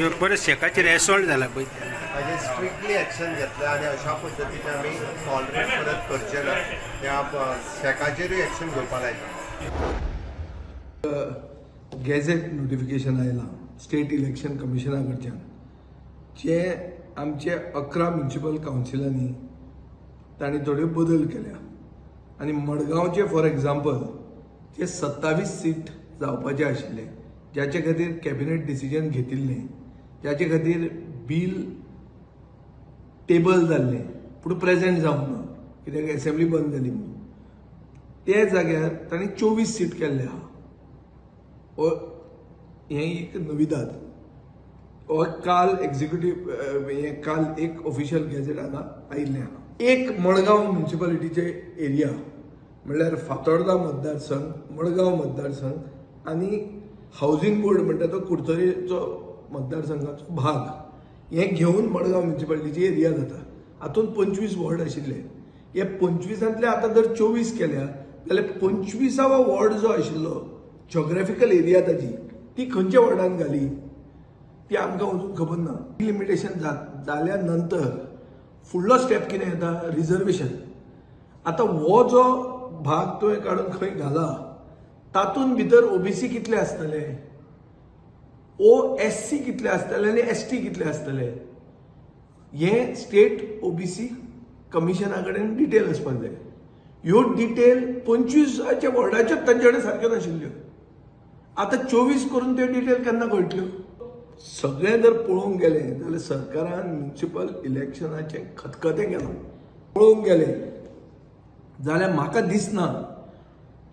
परत शेकाचेर एसॉल्ट जाला पळय. ताजेर स्ट्रिक्टली एक्शन घेतले आनी अशा पद्दतीन आमी टॉलरेट परत करचे ना. ह्या शेकाचेरूय एक्शन घेवपा लायता. गॅझेट नोटिफिकेशन आयलां स्टेट इलेक्शन कमिशना कडच्यान, जे आमचे 11 म्युनिसिपल कावन्सिलांनी तांणी थोड्यो बदल केल्या आनी मडगांवचे फॉर एग्जाम्पल जे 27 सीट जावपाचे आशिल्ले, ज्याचे खातीर कॅबिनेट डिसिजन घेतिल्लें, ज्याचे खातीर बील टेबल जाल्लें, पूण प्रेजेंट जावंक ना कित्याक एसेंब्ली बंद जाली म्हणून, ते जाग्यार तांणी 24 सीट केल्ले आहा. हो हें एक नविदाद. हो काल एक्झिक्युटीव हें काल एक ऑफिशियल गॅझेट हांगा आयिल्लें आहा. एक मडगांव म्युनिसिपालिटीचे एरिया म्हणल्यार फातोर्डा मतदारसंघ, मडगांव मतदारसंघ आनी हावजींग बोर्ड म्हणटा तो कुडतरीचो मतदारसंघाचो भाग, हें घेवन मडगांव म्युनिसिपालिटीची एरिया जाता. हातूंत 25 वॉर्ड आशिल्ले. हे 25तांतले आतां जर 24 केल्या जाल्यार 25वो वॉर्ड जो आशिल्लो, जोग्राफिकल एरिया ताजी, ती खंयच्या वॉर्डान घाली ती आमकां अजून खबर ना. लिमिटेशन जाल्या नंतर फुडलो स्टेप कितें येता? रिजर्वेशन. आतां हो जो भाग तुवें काडून खंय घाला, तातूंत भितर ओबीसी कितले आसतले, ओ एस सी कितले आसतले आनी एस टी कितले आसतले, हें स्टेट ओबीसी कमिशना कडेन डिटेल आसपाक जाय. ह्यो डिटेल 25च्या वॉर्डाच्योच तांचे कडेन सारक्यो नाशिल्ल्यो. आतां 24 करून त्यो डिटेल केन्ना कळटल्यो? सगळें जर पळोवंक गेलें जाल्यार सरकारान म्युनिसिपल इलेक्शनाचें खतखतें केलां. पळोवंक गेलें जाल्यार म्हाका दिसना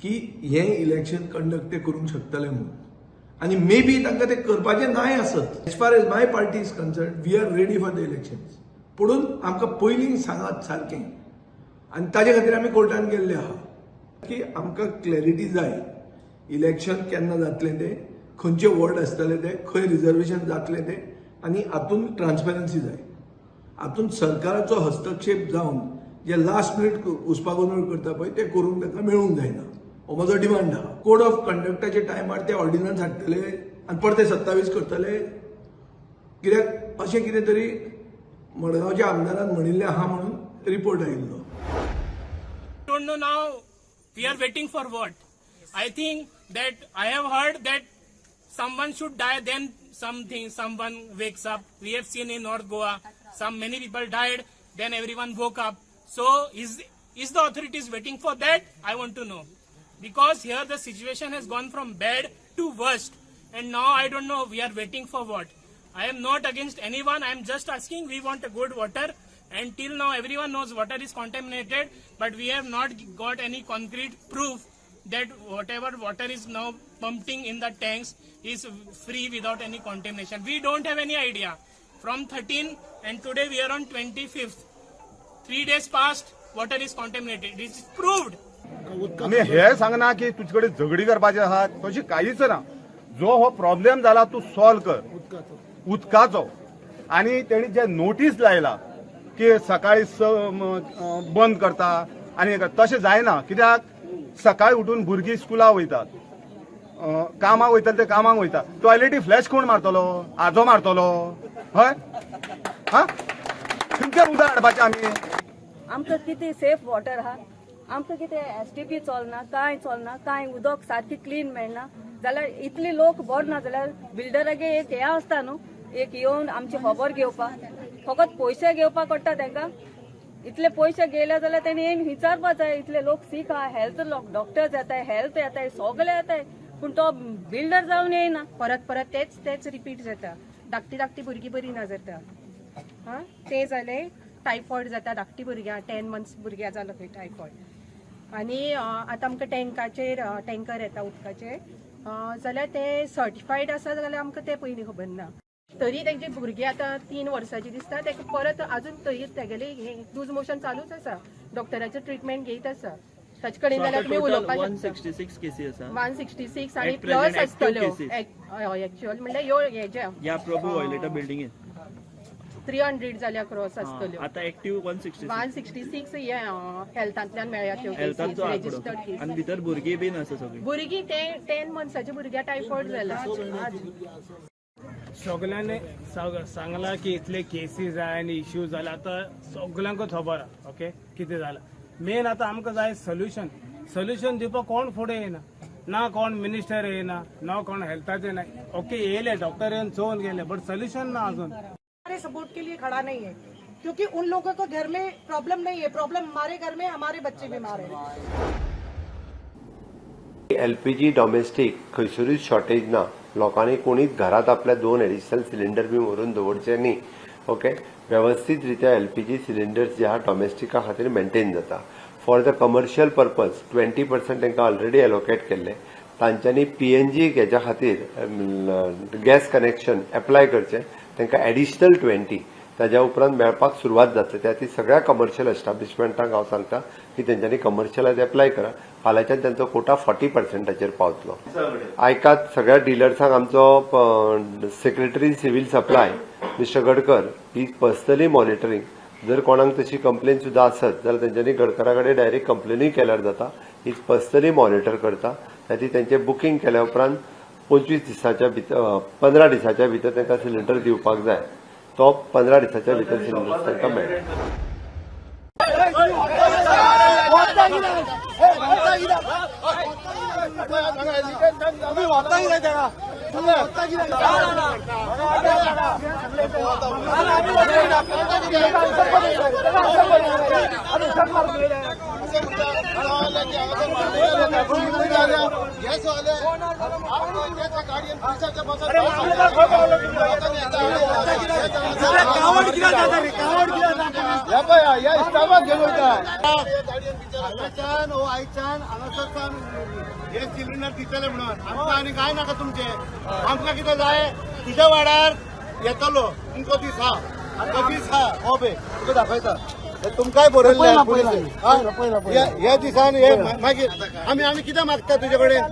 की हें इलेक्शन कंडक्ट ते करूंक शकतले म्हणून आनी मे बी तांकां तें करपाचें नाय आसत. As far as my party is concerned, we are ready for the elections, पुणून आमकां पयलीं सांगात सारकें. आनी ताजे खातीर आमी कोर्टान गेल्ले आहा की आमकां क्लॅरिटी जाय, इलेक्शन केन्ना जातलें तें, खंयचे वॉर्ड आसतले ते, खंय रिजर्वेशन जातलें तें आनी हातूंत ट्रान्सपरन्सी जाय. हातूंत सरकाराचो हस्तक्षेप जावन जे लास्ट मिनीट घुस्पागोंदळ करता पळय, ते करूंक तांकां मेळूंक जायना, हो म्हजो डिमांड आहा. कोड ऑफ कंडक्टाच्या टायमार ते ऑर्डिनन्स हाडटले आनी परते 27 करतले, कित्याक अशें कितें तरी मडगांवच्या आमदारान म्हणिल्लें आहा म्हणून रिपोर्ट आयिल्लो. Don't know now we are waiting for what. I think that I have heard that someone should die, then something, someone wakes up. We have seen in North Goa, some many people died, then everyone woke up. So is the authorities waiting for that? I want to know, because here the situation has gone from bad to worst and now I don't know we are waiting for what. I am not against anyone. I am just asking, we want a good water, and till now everyone knows water is contaminated, but we have not got any concrete proof that whatever water is now pumping in the tanks is free without any contamination. We don't have any idea. From 13 and today we are on 25th. 3 days past, water is contaminated. It is proved. आमी हे सांगना की तुजे कडेन झगडी करपाची आहा, तशी कांयच ना. जो हो प्रॉब्लेम जाला तूं सॉल्व कर उदकाचो. आनी तेणी जे नोटीस लायला की सकाळी स बंद करता आनी हे करता, तशें जायना, कित्याक सकाळी उठून भुरगीं स्कुला वयतात, कामाक वयतले ते कामाक वयता. टॉयलेटी फ्लॅश कोण मारतलो? आजो मारतलो? हय, हा खंयच्यान उदक हाडपाचें आमी? आमकां कितें सेफ वॉटर आहा? आमकां कितें एसटीपी चलना, कांय चलना, कांय उदक सारकें क्लीन मेळना जाल्यार इतले लोक बरो ना जाल्यार बिल्डरागे एक हें आसता न्हू, एक येवन आमची खबर घेवपाक. फकत पयशे घेवपाक पडटा तांकां. इतले पयशे गेले जाल्यार तेणी येवन विचारपा जाय. इतले लोक सीक आहा, हेल्थ लोक डॉक्टर्स येताय, हेल्थ येताय, सगळे येताय, पूण तो बिल्डर जावन येयना. परत परत तेच तेच रिपीट जाता. धाकटी धाकटी भुरगीं बरी ना जाता. हां, तें जालें. टायफॉयड जाता धाकटी भुरग्यां, 10 मंथ्स भुरग्यां जालो खंय टायफॉयड. आनी आतां आमकां टँकाचेर टँकर येता उदकाचे जाल्यार ते सर्टिफायड आसा जाल्यार आमकां तें पयलीं खबर ना. तरी तेंची भुरगीं आतां 3 वर्साची दिसता तेका परत अजून तरी तेगेले हे लूज मोशन चालूच आसा. डॉक्टराचें ट्रिटमेंट घेयत आसा. ताचे कडेन जाल्यार तुमी उलोवपाक वन शकता. 66 केसी आसा. 166 आणि At present plus active आसतल्यो. Cases. एक्च्युअल म्हणल्यार ह्यो हेजे या प्रभू व्हायलेटा बिल्डिंगेत 300 जाल्या क्रॉस आसतल्यो. आता एक्टिव्ह 166. 166 हे हेल्थांतल्यान मेळ्ळ्या त्यो हेल्थाचो आंकडो. रजिस्टर्ड केस. आनी भितर भुरगीं बीन आसा सगळीं. भुरगीं ते 10 मंथ्साच्या भुरग्या टायफॉयड जाला. सगल्यांनी सांगला की इतले केसीस आहा आनी इश्यू जाला, आतां सगल्यांकूच खबर आहा, ओके, कितें जाला. मेन आतां आमकां जाय सोल्युशन. सोल्युशन दिवपाक कोण फुडें येना, ना कोण मिनिस्टर येना, ना कोण हेल्थाचे ना. ओके, येयले डॉक्टर येवन चोवन गेले, बट सोल्युशन ना अजून. हमारे सपोर्ट के लिए खड़ा नहीं है, क्योंकि उन लोगों को घर में प्रॉब्लम नहीं है. प्रॉब्लम हमारे घर में, हमारे बच्चे बीमार हैं. एलपीजी डॉमेस्टीक खंयसरूच शॉर्टेज ना. लोकांनी कोणीच घरात आपल्या दोन एडिशनल सिलिंडर बी व्हरून दवरचे न्ही. ओके, वेवस्थीत रित्या एलपीजी सिलिंडर्स जे आहा डॉमेस्टिका खातीर मेंटेन जाता. For the commercial purpose 20% तांकां ऑलरेडी एलोकेट केल्ले. तांच्यांनी पीएनजी हेच्या खातीर गॅस कनेक्शन एप्लाय करचें. तांकां एडिशनल 20 ताज्या उपरांत मेळपाक सुरवात जातली. त्या खातीर सगळ्या कमर्शियल एस्टाब्लिशमेंटांक हांव सांगता की तेंच्यांनी कमर्शियलाज एप्लाय करा. फाल्यांच्यान तांचो कोटा 40%चेर पावतलो. आयकात, सगळ्या डिलर्सांक आमचो Secretary Civil Supply Mister Gadkar is personally monitoring. जर कोणाक तशी कंप्लेन सुद्दां आसत जाल्यार तेंच्यांनी गडकरा कडेन डायरेक्ट कंप्लेनूय केल्यार जाता. Is personally monitor करता. त्या खातीर तेंचें बुकींग केल्या उपरांत 25 दिसाच्या भितर, 15 दिसाच्या भितर तांकां सिलिंडर दिवपाक जाय. तो 15 दिसाच्या भितर सिलिंडर तांकां मेळटा. हांगाच्यान हो आयच्यान हांगासर हे सिलिंडर दितले म्हणून आमकां आनी कांय नाका तुमचे. आमकां कितें जाय, तुज्या वाड्यार येतलो तुमचो दीस हा, तो दीस हा. हो पळय, तुका दाखयता. हे तुमकांय बरयल्लें ह्या दिसान. हे मागीर आमी कितें मागता तुजे कडेन?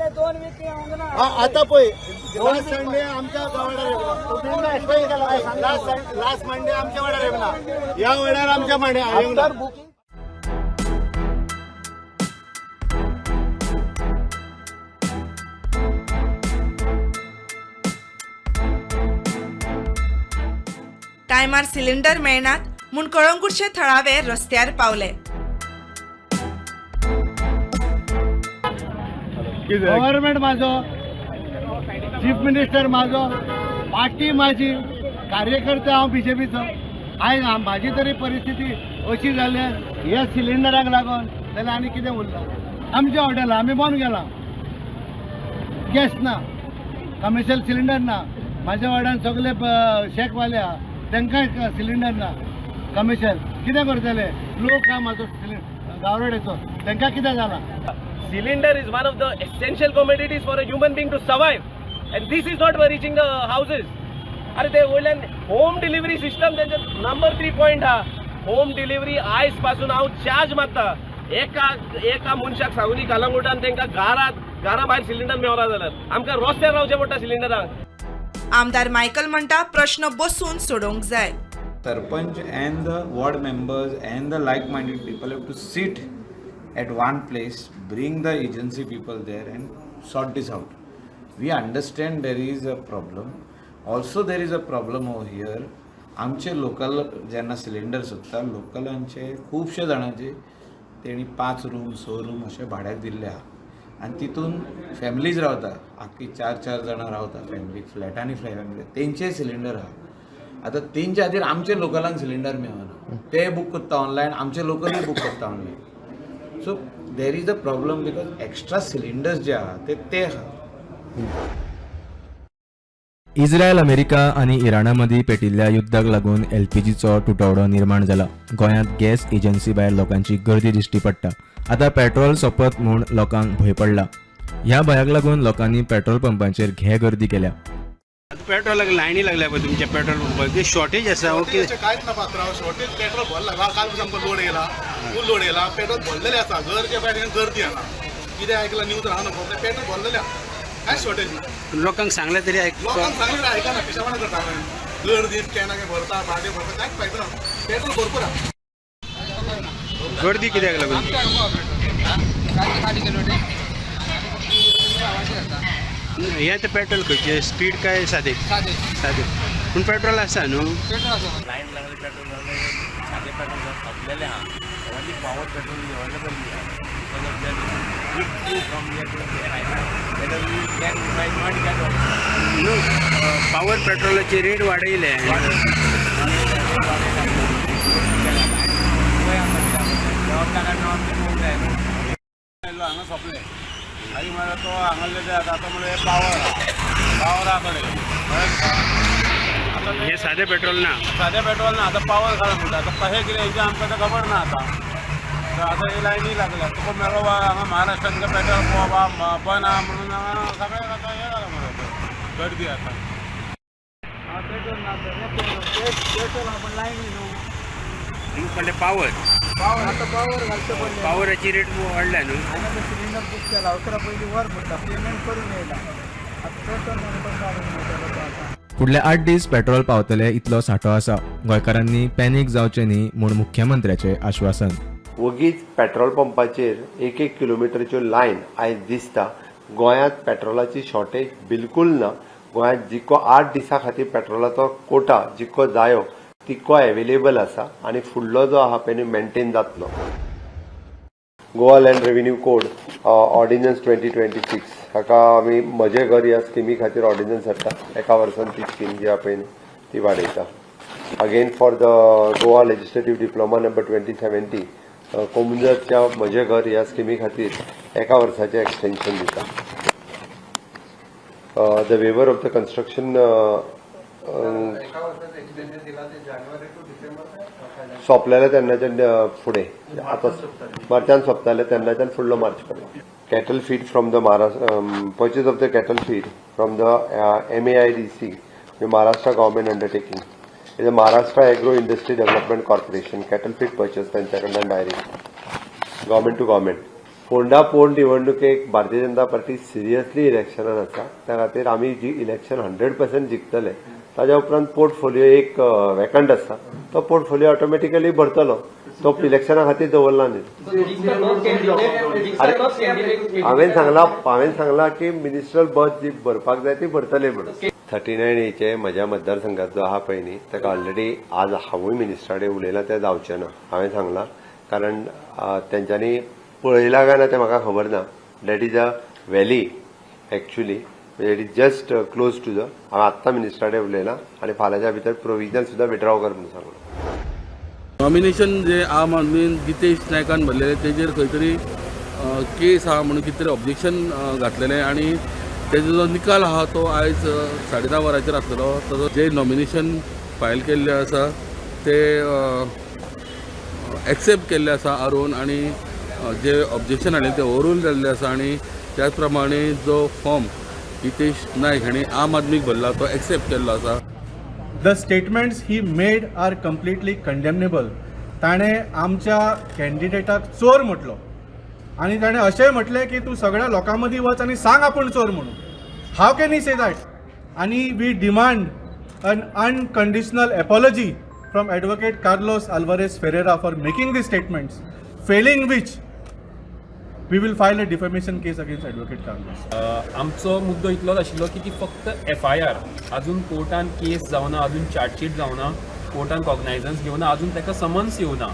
हा, आतां पळय, लास्ट संडे आमच्या वाड्यार येवना, लास्ट लास्ट मंडे आमच्या वाड्यार येवना, ह्या वाड्यार आमच्या मांड्या येवना. टायमार सिलिंडर मेळनात म्हूण कळंगूटचे थळावे रस्त्यार पावले. गव्हर्नमेंट माझो, चीफ मिनिस्टर माझो, पार्टी माझी, कार्यकर्ते हांव बीजेपीचो. आयज म्हाजी तरी परिस्थिती अशी जाल्या ह्या सिलिंडराक लागून, जाल्यार आनी कितें उरलां? आमच्या हॉटेल आमी बंद केलां. गॅस ना, कमर्शियल सिलिंडर ना. म्हाज्या वाड्यान सगळे शेकवाले आहा, तांकांय सिलिंडर ना कमर्शियल. कितें करतले लोक? आहा म्हाजो गावराड्याचो, तांकां कितें जालां? Cylinder is one of the essential commodities for a human being to survive, and this is not reaching the houses. अरे, ते वयल्यान होम डिलिव्हरी सिस्टम तेंचे नंबर 3 पॉयंट हा. होम डिलिव्हरी आयज पासून हांव चार्ज मारता. एका एका मनशाक सांगूनी कलंगूटान तांकां घरात घरा भायर सिलिंडर मेवना जाल्यार आमकां रस्त्यार रावचें पडटा सिलिंडरांक. आमदार मायकल म्हणटा, प्रश्न बसून सोडोवंक जाय. Sarpanch and the ward members and the like-minded people have to sit at one place, bring the agency people there and sort this out. We understand there is a problem. Also there is a problem over here. आमचे local जेन्ना cylinder सोदता, लोकलांचे खुबशे जाणांचे तेणी पांच room, स room अशे भाड्याक दिल्ले आहा आनी तितून फॅमिलीज रावता. आख्खी चार चार जाणां रावता फॅमिली, फ्लॅटांनी फॅमिली, तेंचे सिलिंडर आहा. आतां तेंच्या खातीर आमचे लोकलांक सिलिंडर मेळना. ते बूक करता ऑनलायन, आमचे लोकलूय बूक करता online. So there is a problem because extra cylinders जे आहा ते ते आहा. इस्रायल, अमेरिका आनी इराणा मदीं पेटिल्ल्या युद्धाक लागून एलपीजीचो तुटवडो निर्माण जाला. गोंयांत गॅस एजन्सी भायर लोकांची गर्दी दिश्टी पडटा. आतां पेट्रोल सोंपत म्हूण लोकांक भंय पडला. ह्या भंयाक लागून लोकांनी पेट्रोल पंपांचेर घे गर्दी केल्या. पेट्रोलाक लायनी लागल्या पळय तुमच्या पेट्रोल पंपार, ते शॉर्टेज आसा ओके? कांयच ना पात्रांव, शॉर्टेज. पेट्रोल भरला. काल आमकां लोड येयला, फूल लोड येयला. पेट्रोल भरलेलें आसा. गरजे भायर गर्दी आसा. कितें आयकलां न्यूज राव नको. पेट्रोल भरलेलें आसा, कांयच शॉर्टेज ना. लोकांक सांगलें तरी आयक लोकांक सांगलें, आयकना. पिशापणां करता. गर्दी कॅना भरता, भाटे भरता, कांयच फायदो ना. पेट्रोल भरपूर आसा. गर्दी कित्याक लागून? हे आतां पेट्रोल खंयचें, स्पीड काय सादें? सादें. पूण पेट्रोल आसा न्हू? लायन लागले पेट्रोल लागले, सादें पेट्रोल सोंपलेलें आहा. Only Power petrol is available here because of that big queue from here to there. Whether we can, we might not get also. न्हू, पावर पेट्रोलाची रेट वाडयले. हांगा सोंपले. मागीर म्हळ्यार तो हांगासरले ते आतां म्हणल्यार पावर पावरा कडेन कळ्ळें तुका आतां. हे सादें पेट्रोल ना? सादें पेट्रोल ना, आतां पावर घाला म्हणटा. आतां कशें कितें हेजें आमकां आतां खबर ना. आतां तर आतां ही लायनी लागल्या. तुका मेळो बा हांगा महाराष्ट्रान पेट्रोल बा बंद आहा म्हणून हांगा सगळ्याक आतां हें जालां मरे, गर्दी आतां. पेट्रोल ना, पेट्रोल आपण लायनी न्हू. म्हणलें पावर. पावर, आतां पावर घालचें पडलें. पावराची रेट वाडल्या न्हू? हांवें आतां सिलिंडर बूक केला. 11 पयलीं वर म्हणटा, पेमेंट करून येयला. आतां पेट्रोल ना, कसो हाडून मेळटलो तो आतां? फुडले 8 दीस पेट्रोल पावतले इतलो सांठो आसा. गोंयकारांनी पॅनीक जावचें न्ही म्हूण मुख्यमंत्र्याचें आश्वासन. वगीच पेट्रोल पंपाचेर एक एक किलोमिटरच्यो लायन आयज दिसता. गोंयांत पेट्रोलाची शॉर्टेज बिलकुल ना. गोंयांत जिको 8 दिसां खातीर पेट्रोलाचो कोटा जिको जायो तितको एवेलेबल आसा आनी फुडलो जो आहा पळय न्ही मेंटेन जातलो. Goa Land Revenue Code Ordinance 2026 हाका आमी म्हजें घर ह्या स्किमी खातीर ऑर्डिनन्स हाडटा. एका वर्सान ती स्कीम जी आहा पळय न्ही ती वाडयता. Again, for the Goa Legislative Diploma number 2070, कोमुनिदादच्या म्हजें घर ह्या स्किमी खातीर एका वर्साचें एक्सटेन्शन दिता. The waiver of the construction सोंपलेलें तेन्नाच्यान फुडें, आतां मार्चान सोंपतालें, तेन्नाच्यान फुडलो मार्च पर्यंत. Cattle feed from the Maharashtra, purchase of the cattle feed from the MAIDC, Maharashtra government undertaking is Maharashtra Agro Industry Development Corporation, cattle feed purchase त्यांच्या कडल्यान direct government to government. Ponda पोट निवडणुकेक भारतीय जनता पार्टी सिरियसली इलेक्शनान आसा. त्या खातीर आमी जी election 100% जिखतले. ताज्या उपरांत पोर्टफोलिओ एक वेकंट आसा, तो पोर्टफोलिओ ऑटोमॅटिकली भरतलो. तो इलेक्शना खातीर दवरला न्ही. अरे, हांवें सांगलां की मिनिस्टर बर्थ जी भरपाक जाय ती भरतले म्हणून. 39 एचे म्हज्या मतदारसंघाचो आहा पळय न्ही, ताका ऑलरेडी आज हांवूय मिनिस्टरा कडेन उलयलां. तें जावचें ना हांवें सांगलां, कारण तेंच्यांनी पळयलां काय ना तें म्हाका खबर ना. That is a valley actually, it is just close to the. हांवें आत्तां मिनिस्टरा कडेन उलयलां आनी फाल्यांच्या भितर प्रोविजन सुद्दां विड्रॉ कर म्हणून सांगलां. नॉमिनेशन जे आम आदमीन गितेश नायकान भरलेले, तेजेर खंय तरी केस आहा म्हणून कितें तरी ऑब्जेक्शन घातलेलें आनी तेजो जो निकाल आहा तो आयज 10:30 वरांचेर आसलेलो. ताजो जे नॉमिनेशन फायल केल्ले आसा ते एक्सेप्ट केल्ले आसा आरोवन आनी जे ऑब्जेक्शन हाडले ते ओवररूल जाल्ले आसा आनी त्याच प्रमाणे जो फॉर्म गितेश नायक हांणी आम आदमीक भरला तो एक्सेप्ट केल्लो आसा. The statements he made are completely condemnable. ताणें आमच्या कॅन्डिडेटाक चोर म्हटलो आनी ताणें अशेंय म्हटलें की तूं सगळ्या लोकां मदीं वच आनी सांग आपूण चोर म्हणून. How can he say that? आनी we demand an unconditional apology from Advocate Carlos Alvares Ferreira for making the statements, failing which we will file a defamation case against Advocate Carlos. आमचो मुद्दो इतलोच आशिल्लो की ती फक्त एफआयआर, अजून कोर्टान केस जावना, अजून चार्जशीट जावना, कोर्टान कॉग्नायझन्स घेवना, अजून ताका समन्स येवना.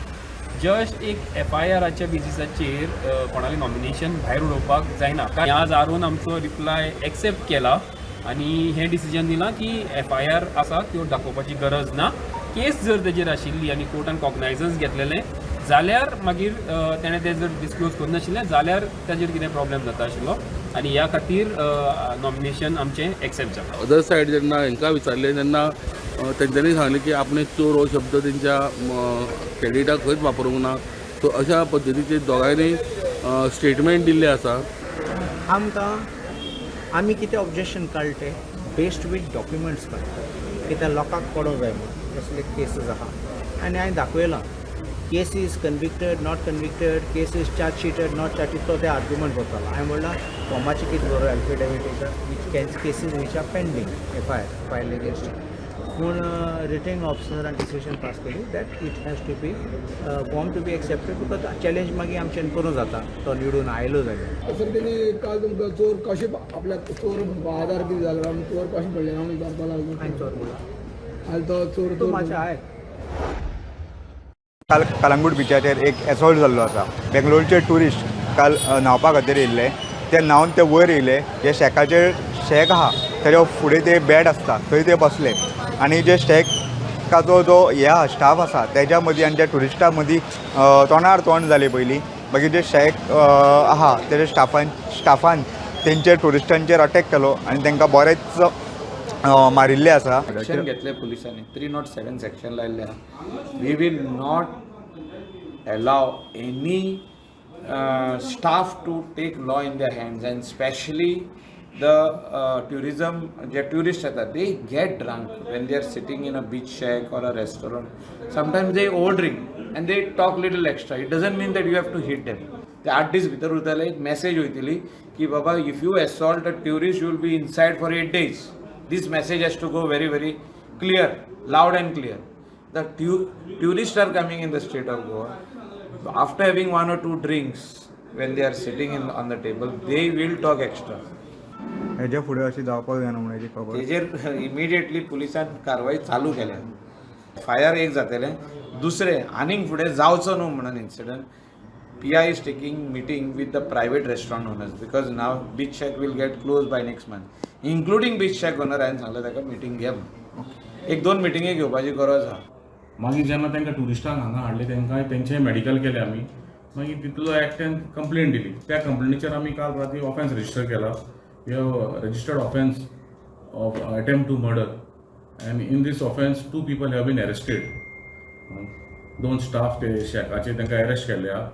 जस्ट एक एफआयआराच्या बेजिसाचेर कोणालें नॉमिनेशन भायर उडोवपाक जायना. कारण आज आरोन आमचो रिप्लाय एक्सेप्ट केला आनी हें डिसिजन दिलां की एफआयआर आसा त्यो दाखोवपाची गरज ना. केस जर तेजेर आशिल्ली आनी कोर्टान कॉग्नायझन्स घेतलेलें जाल्यार मागीर तेणें तें जर डिस्क्लोज करूं नाशिल्लें जाल्यार ताजेर कितें प्रॉब्लेम जाता आशिल्लो आनी ह्या खातीर नॉमिनेशन आमचें एक्सेप्ट जालां. अदर सायड जेन्ना हांकां विचारलें तेन्ना तेंच्यांनी सांगलें की आपणे चोर हो शब्द तेंच्या कॅन्डिडेटाक खंयच वापरूंक ना. सो अशा पद्दतीचे दोगांयनी स्टेटमेंट दिल्लें आसा. आमकां आमी कितें ऑब्जेक्शन काडले, बेस्ड विथ डॉक्युमेंट्स काडटा, कित्याक लोकांक पडोंक जाय म्हणून कसले केसीस आहा. आनी हांवें दाखयलां, case is convicted, not convicted, case is charge sheeted, not charge, तो ते आर्ग्युमेंट करतालो. हांवें म्हणलां, फॉर्माचें कितें बरोवप, एफिडेविटाच्या, which cases which are pending, FIR file against. पूण रिटर्निंग ऑफिसरान डिसिजन पास केली that it has to be form to be accepted because challenge मागीर आमच्यान करूं जाता तो निवडून आयलो जाल्यार. सर, तेणी काल तुमकां चोर कशें आपल्याक चोर म्हणपा आदार कितें जालो आनी चोर कशें पडले म्हणून विचारपाक लागलो. हांवें चोर म्हणला? आनी तो चोर तूं मातशें आयक. काल कलंगूट बिचाचेर एक एसॉल्ट जाल्लो आसा. बेंगलोरचे ट्युरिस्ट काल न्हांवपा खातीर येयल्ले, ते न्हांवन ते वयर येयले, जे शॅकाचेर शॅक आहा तेज्या फुडें ते बॅड आसता थंय ते बसले आनी जे शॅकाचो जो हे आहा स्टाफ आसा तेज्या मदीं आनी त्या ट्युरिस्टां मदीं तोंडार तोंड जालें पयलीं. मागीर जे शॅक आहा तेज्या स्टाफान तेंचेर ट्युरिस्टांचेर अटॅक केलो आनी तांकां बरेंच मारिल्ले आसा. एक्शन घेतले पुलिसांनी, 307 सेक्शन लायल्ले आहा. We will not allow any staff to take law in their hands and specially the tourism J tourist येतात, they get drunk when they are sitting in a beach shack or a restaurant. Sometimes they over drink and they talk little extra. It doesn't mean that you have to hit them. ते 8 दीस भितर उरतले, एक message वयतली की बाबा if you assault a tourist you will be inside for 8 days. This message has to go very very clear, loud and clear. The tourists are coming in the state of Goa. After having 1 or 2 drinks, when they are sitting on the table, they will talk extra. हेज्या फुडें अशें जावपाक जायना म्हणून हेजी खबर. तेजेर immediately पुलिसान कारवाय चालू केल्या. फायर एक जातलें, दुसरें आनीक फुडें जावचो न्हू म्हणून incident. PI is taking meeting with the private restaurant owners because now Beach Shack will get closed by next month, including Beach Shack owner. हांवें सांगलें ताका मिटींग घे म्हणून. 1-2 मिटिंगे घेवपाची गरज आहा. मागीर जेन्ना तांकां ट्युरिस्टांक हांगा हाडले तांकां तेंचें मेडिकल केलें आमी. मागीर तितलो एकट्यान कंप्लेन दिली. त्या कंप्लेनीचेर आमी काल राती ऑफेन्स रजिस्टर केला. We have registered offence of attempt to murder and in this offence 2 people have been arrested. 2 staff ते शॅकाचे तांकां अरेस्ट केल्ले आहा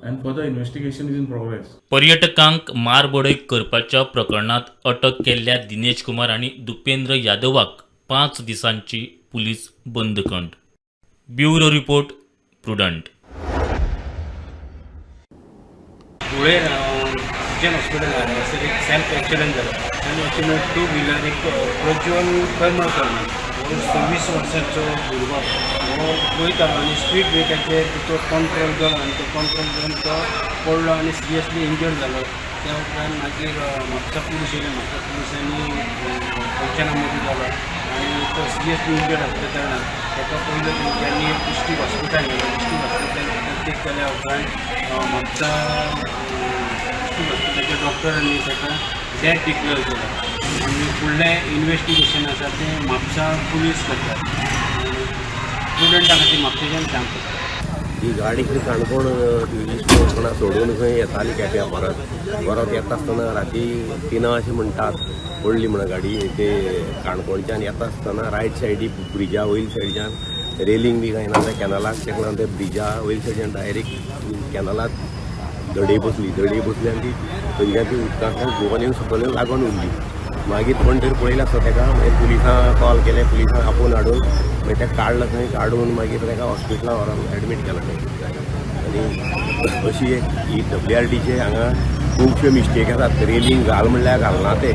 and further investigation is in progress. पर्यटकांक मारबडय करपाच्या प्रकरणांत अटक केल्ल्या दिनेश कुमार आनी दुपेंद्र यादवाक 5 दिसांची पुलीस बंदखण. Bureau report, Prudent. Dhule Ujjain hospital हांगासर एक सेल्फ एक्सिडंट जालो आनी अशें टू व्हिलर एक प्रज्वल करमळकर हो 26 वर्सांचो भुरगो हो वयतालो आनी स्पीड ब्रेकाचेर तो कंट्रोल गेलो आनी तो कंट्रोल घेवन तो पडलो आनी सिरियसली इंजर्ड जालो. त्या उपरांत मागीर म्हापसा पुलीस येयले. म्हापसा पुलिसांनी फंक्शना मदीं जालो आनी तो सिरियसली इंजर्ड आसल्या कारणान ताका पयलो तेंच्यांनी डिस्ट्रिक्ट हॉस्पिटल व्हेलो. डिस्ट्रिक्ट हॉस्पिटल टेक केल्या उपरांत म्हापसा डिस्ट्रिक्ट हॉस्पिटलाच्या डॉक्टरांनी ताका डॅथ डिक्लेअर केला आनी फुडलें इन्वेस्टिगेशन आसा तें म्हापसा पुलीस करतात. प्रुडंटा खातीर म्हापशेच्यान सांगता. ही गाडी खंय काणकोण ट्युरिस्ट कोणा सोडून खंय येताली केप्यां परत परत येता आसतना राती 3 अशें म्हणटात पडली म्हणून गाडी. ते काणकोणच्यान येता आसतना रायट सायडी ब्रिजा वयल्या सायडीच्यान रेलिंग बी कांय ना त्या कॅनलाक, तेका लागून ते ब्रिजा वयल्या सायडीच्यान डायरेक्ट कॅनलाक धडे बसली. धडे बसली आनी ती थंयच्यान ती उदकांतल्यान घुंवोन येवन सकयल लागून उरली. मागीर कोण तरी पळयलें आसता ताका, मागीर पुलिसां कॉल केले, पुलिसांक आपोवन हाडून मागीर ताका काडलो थंय, काडून मागीर ताका हॉस्पिटलान व्हरोन एडमीट केला. आनी अशी एक ही WRDचे हांगा खुबश्यो मिस्टेक आसात. रेलिंग घाल म्हणल्यार घालना, ते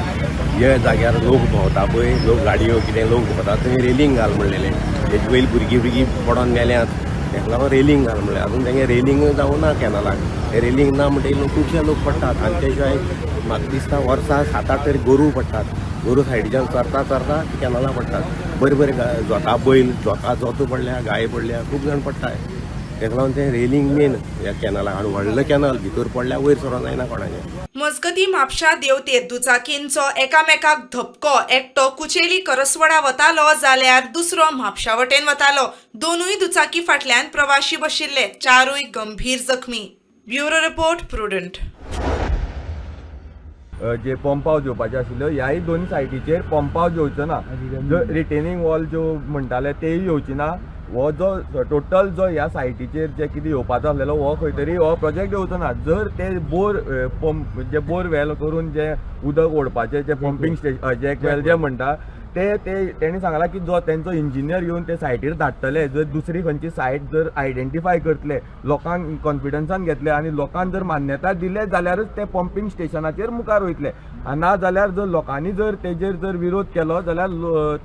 जे जाग्यार लोक भोंवता पळय, लोक गाडयो कितें लोक भोंवता थंय रेलिंग घाल म्हणलेलें. तेजे पयलीं भुरगीं भुरगीं पडोन मेल्यात, ताका लागून रेलिंग घाल म्हणलें. अजून तेंगे रेलिंग जावना कॅनलाक, रेलिंग ना म्हणटकीर खुबशे लोक पडटात. आनी ते शिवाय म्हाका दिसता वर्सा 7-8 तरी गोरूं पडटात. गोरूं सायडीच्यान चरता चरता कॅनला पडटात. बरें बरें जोता बैल जोता जोतो पडल्या, गाय पडल्या, खूब जाण पडटात. ताका लागून तें रेलिंग मेन ह्या कॅनलाक. आनी व्हडलो कॅनल भितर पडल्यार वयर सरोन जायना कोणाचें. मजगती म्हापशा देवतेर दुचाकींचो एकामेकाक धपको. एकटो कुचेली करसवाडा वतालो जाल्यार दुसरो म्हापशा वटेन वतालो. दोनूय दुचाकी फाटल्यान प्रवाशी बशिल्ले. 4 गंभीर जखमी. Bureau report, Prudent. जे पंप हावज येवपाचे आशिल्ल्यो ह्याय दोन सायटीचेर पंप हावज येवचो ना. जो रिटेनिंग वॉल ज्यो म्हणटाले तेय येवची ना. हो जो टोटल जो ह्या सायटीचेर जे कितें येवपाचो आसलेलो हो खंय तरी हो प्रोजेक्ट येवचो ना. जर ते बोर पंप जे बोर वेल करून जे उदक ओडपाचे जे पंपींग स्टेशन जॅक वेल जे म्हणटा ते ते तेणी सांगला की जो तेंचो इंजिनियर येवन ते सायटीर धाडटले, जर दुसरी खंयची सायट जर आयडेंटिफाय करतले, लोकांक कॉन्फिडन्सान घेतले आनी लोकांक जर मान्यता दिले जाल्यारच ते पंपींग स्टेशनाचेर मुखार वयतले. आनी ना जाल्यार जर लोकांनी जर तेजेर जर विरोध केलो जाल्यार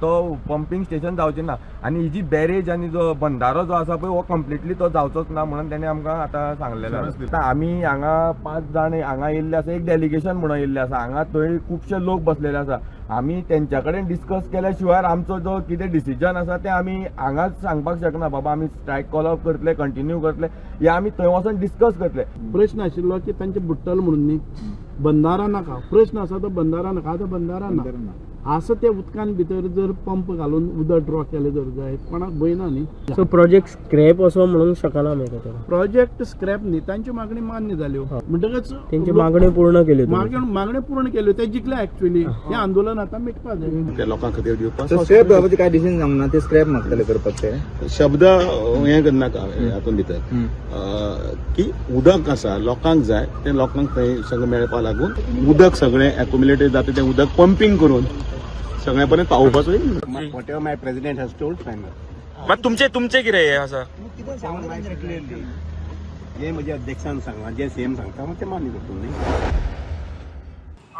तो पंपींग स्टेशन जावचें ना आनी ही जी बॅरेज आनी जो बंदारो जो आसा पळय हो कंप्लिटली तो जावचोच ना म्हणून तेणी आमकां आतां सांगलेलें आसा. आतां आमी हांगा 5 जाण हांगा येयल्ले आसा, एक डेलिगेशन म्हणून येयल्ले आसा. हांगा थंय खुबशे लोक बसलेले आसा. आमी तेंच्या कडेन डिस्कस केल्या शिवाय आमचो जो कितें डिसिजन आसा तें आमी हांगाच सांगपाक शकना. बाबा आमी स्ट्रायक कॉल ऑफ करतले, कंटिन्यू करतले, हे आमी थंय वचोन डिस्कस करतले. प्रश्न आशिल्लो की तांचे बुडटलो म्हणून न्ही, बंदारा नाका. प्रश्न आसा तो बंदारा नाका. आतां बंदारा ना आसा त्या उदकान भितर जर पंप घालून उदक ड्रॉ केलें जर जाय कोणाक भंय ना न्ही. सो प्रोजेक्ट स्क्रॅप असो म्हणूंक शकना आमी ताका. प्रोजेक्ट स्क्रॅप न्ही, तांच्यो मागणी मान्य जाल्यो म्हणटकच तेंची मागणी पूर्ण केली. मागण्यो पूर्ण केल्यो, ते जिखले एक्चुअली. हें आंदोलन आतां मिटपा जाय लोकां खातीर दिवपाक. स्क्रॅप जावपाचें काय डिसिजन जावंक ना, ते स्क्रॅप मागतले करपाक ते शब्द हें करनाका हातूंत भितर की उदक आसा लोकांक जाय तें लोकांक थंय सगळें मेळपा लागून उदक सगळें एक्युमुलेटेड जाता तें उदक पंपींग करून सगळ्या पर्यंत पावोवपाचो. Whatever my president has told final. मात तुमचे तुमचे कितें हें आसा क्लियरली जे म्हज्या अध्यक्षान सांगलां, जे सीएम सांगता तें मान्य करता न्ही.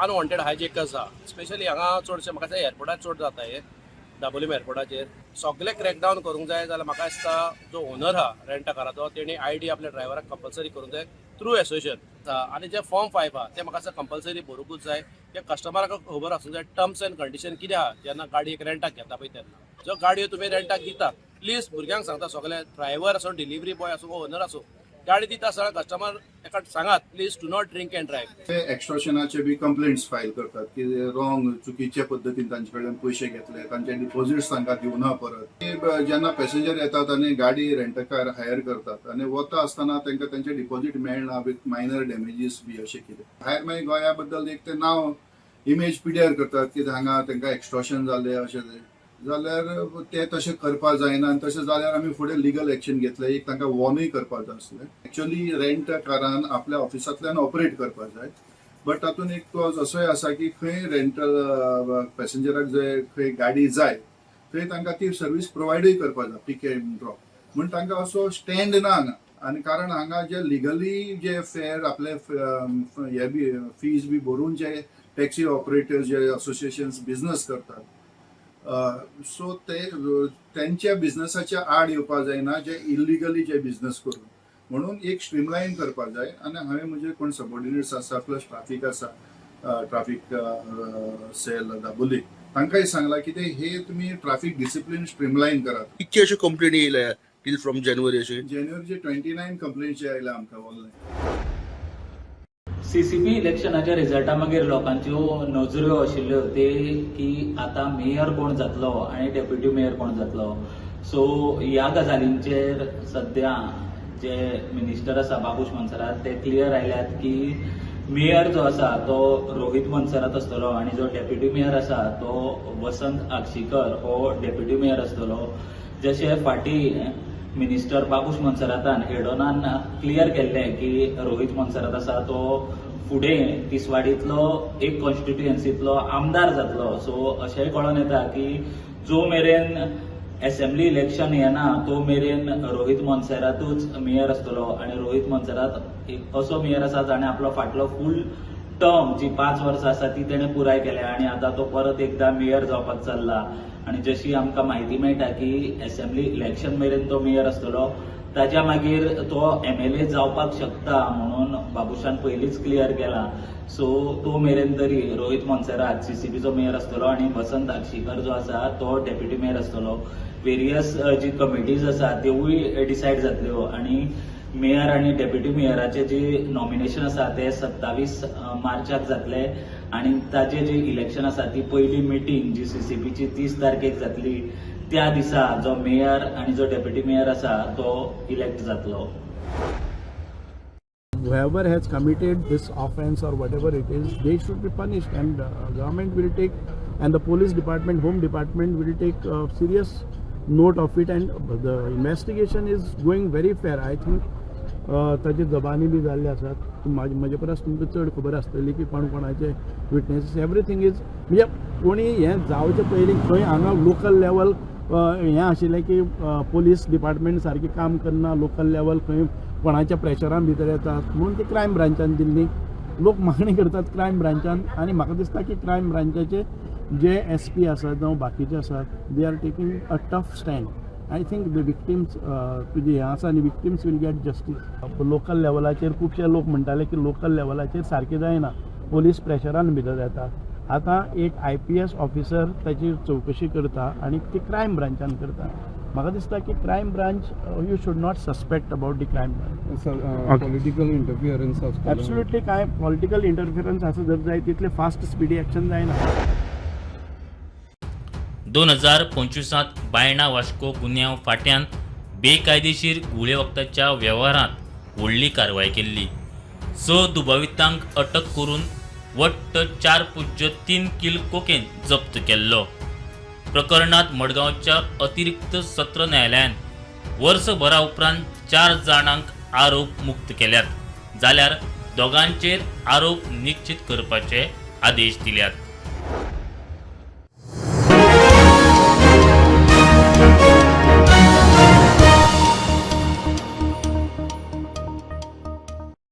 अनवॉन्टेड हायजेक आसा स्पेशली हांगा चडशे म्हाका दिसता एअरपोर्टार चड जाता हे दाबोलीम एअरपोर्टाचेर सगळे क्रॅकडावन करूंक जाय. जाल्यार म्हाका दिसता जो ओनर आहा रेंटा काराचो तेणी आयडी आपल्या ड्रायव्हराक कंपल्सरी करूंक जाय थ्रू एसोसिएशन. आनी जे फॉर्म 5 आहा ते म्हाका दिसता कंपल्सरी भरूंकूच जाय. ते कस्टमराक खबर आसूंक जाय टर्म्स एंड कंडिशन कितें आहा जेन्ना गाडी एक रेंटाक घेता पळय तेन्ना. जो गाडयो तुमी रेंटाक दिता प्लीज भुरग्यांक सांगता सगळे ड्रायव्हर आसूं, डिलिव्हरी बॉय आसूं, ओनर आसूं, गाडी दिता आसतना कस्टमर एका सांगात please do not drink and drive. ते एक्स्ट्रोशनाचे बी कंप्लेंट्स फायल करतात की रॉंग चुकीच्या पद्दतीन तांचे कडल्यान पयशे घेतले, तांचे डिपॉझिट्स तांकां दिवना परत. जेन्ना पॅसेंजर येतात आनी गाडी रेंटकार हायर करतात आनी वता आसतना तांकां तांचे डिपॉझिट मेळना विथ मायनर डॅमेजीस बी अशें कितें. भायर मागीर गोंया बद्दल एक ते नांव इमेज पिड्यार करतात की हांगा तांकां एक्स्ट्रोशन जालें अशें जाल्यार ते तशें करपाक जायना आनी तशें जाल्यार आमी फुडें लिगल एक्शन घेतले. एक तांकां वॉर्नूय करपाक जाय आसलें. एक्चुअली रेंट कारान आपल्या ऑफिसांतल्यान ऑपरेट करपाक जाय, बट तातूंत एक क्लॉज असोय आसा की खंय रेंटल पॅसेंजराक जंय खंय गाडी जाय थंय तांकां ती सर्वीस प्रोवायडूय करपाक जाय, पीक एंड ड्रॉप. म्हूण तांकां असो स्टँड ना हांगा. आनी कारण हांगा जे लिगली जे फेर आपले हे बी फीज बी भरून जे टॅक्सी ऑपरेटर्स जे असोसिएशन्स बिझनस करतात सो ते त्यांच्या बिझनसाच्या आड येवपाक जायना जे इलिगली जे बिझनस करून. म्हणून एक स्ट्रीमलायन करपाक जाय. आनी हांवें म्हजे कोण सबॉर्डिनेट्स आसा प्लस ट्राफीक आसा, ट्राफीक सेल दाबोली, तांकांय सांगलां की ते हे तुमी ट्राफीक डिसिप्लीन स्ट्रीमलायन करात. कितके अश्यो कंप्लेनी येयल्या टील फ्रॉम जानेवारी अशी? जानेवारीचे 29 कंप्लेंट्स जे आयल्या आमकां ऑनलायन. सीसीपी इलेक्शनाच्या रिजल्टा मागीर लोकांच्यो नजऱ्यो आशिल्ल्यो ते की आतां मेयर कोण जातलो आनी डेप्युटी मेयर कोण जातलो. सो ह्या गजालींचेर सद्या जे मिनिस्टर आसा बाबूश मोन्सेरात ते क्लियर आयल्यात की मेयर जो आसा तो रोहित मोन्सेरात आसतलो आनी जो डेप्युटी मेयर आसा तो वसंत आगशीकर हो डेप्युटी मेयर आसतलो. जशें फाटीं मिनिस्टर बाबूश मोन्सेरातान हेडोनान क्लियर केल्लें की रोहित मोन्सेरात आसा तो फुडें तिसवाडींतलो एक कॉन्स्टिट्युएन्सींतलो आमदार जातलो. सो अशेंय कळोन येता की जो मेरेन एसेंब्ली इलेक्शन येना तो मेरेन रोहित मोन्सेरातूच मेयर आसतलो आनी रोहित मोन्सेरात एक असो मेयर आसा जाणें आपलो फाटलो फूल टर्म जी 5 वर्सां आसा ती तेणें पुराय केल्या आनी आतां तो परत एकदां मेयर जावपाक चल्ला. आनी जशी आमकां म्हायती मेळटा की एसेंब्ली इलेक्शन मेरेन तो मेयर आसतलो, ताज्या मागीर तो एमएलए जावपाक शकता म्हणून बाबूशान पयलींच क्लियर केला. सो तो मेरेन तरी रोहित मोन्सेरात सीसीपीचो मेयर आसतलो आनी वसंत आगशीकर जो आसा तो डेप्युटी मेयर आसतलो. वेरियस जी कमिटीज आसा त्योवूय डिसायड जातल्यो आनी मेयर आनी डेप्युटी मेयराचे जे नॉमिनेशन आसा ते 27 मार्चाक जातले आनी ताजे जे इलेक्शन आसा ती पयली मिटींग जी सीसीपीची 30 तारखेक जातली त्या दिसा जो मेयर आनी जो डेप्युटी मेयर आसा तो इलेक्ट जातलो. Whoever has committed this offense or whatever it is, they should be punished, and government will take, and the police department, home department will take serious note of it, and the investigation is going very fair. I think ताजे जबानी बी जाल्ले आसात, म्हजे परस तुमकां चड खबर आसतली की कोण कोणाचे विटनेसीस, एवरीथींग is म्हणजे कोणी हें जावचे पयलीं खंय हांगा लोकल लेवल हें आशिल्लें की पोलीस डिपार्टमेंट सारकें काम करना, लोकल लेवल खंय कोणाच्या प्रेशरान भितर येतात म्हणून ती क्रायम ब्रांचान दिल्ली. लोक मागणी करतात क्रायम ब्रांचान आनी म्हाका दिसता की क्रायम ब्रांचाचे जे एस पी आसात जावं बाकीचे आसात, they are taking a tough stand. I think the victims तुजें हें आसा आनी victims will get justice. Local लेवलाचेर खुबशे लोक म्हणटाले की लोकल लेवलाचेर सारकें जायना, पोलीस प्रेशरान भितर येता. आतां एक आयपीएस ऑफिसर ताची चवकशी करता आनी ती क्रायम ब्रांचान करता. म्हाका दिसता की crime branch, you should not suspect about the crime branch. Political interference? Absolutely, कांय पॉलिटिकल इंटरफियरन्स आसा जर जाय तितलें फास्ट स्पिडी एक्शन जायना. 2025त बायणा वास्को गुन्यांव फांट्यान बेकायदेशीर घुंवळे वखदाच्या वेव्हारांत व्हडली कारवाय केल्ली. स दुबावितांक अटक करून वट्ट 4.3 कील कोकेन जप्त केल्लो. प्रकरणात मडगांवच्या अतिरिक्त सत्र न्यायालयान वर्सभरा उपरांत चार जाणांक आरोप मुक्त केल्यात, जाल्यार दोगांचेर आरोप निश्चित करपाचे आदेश दिल्यात.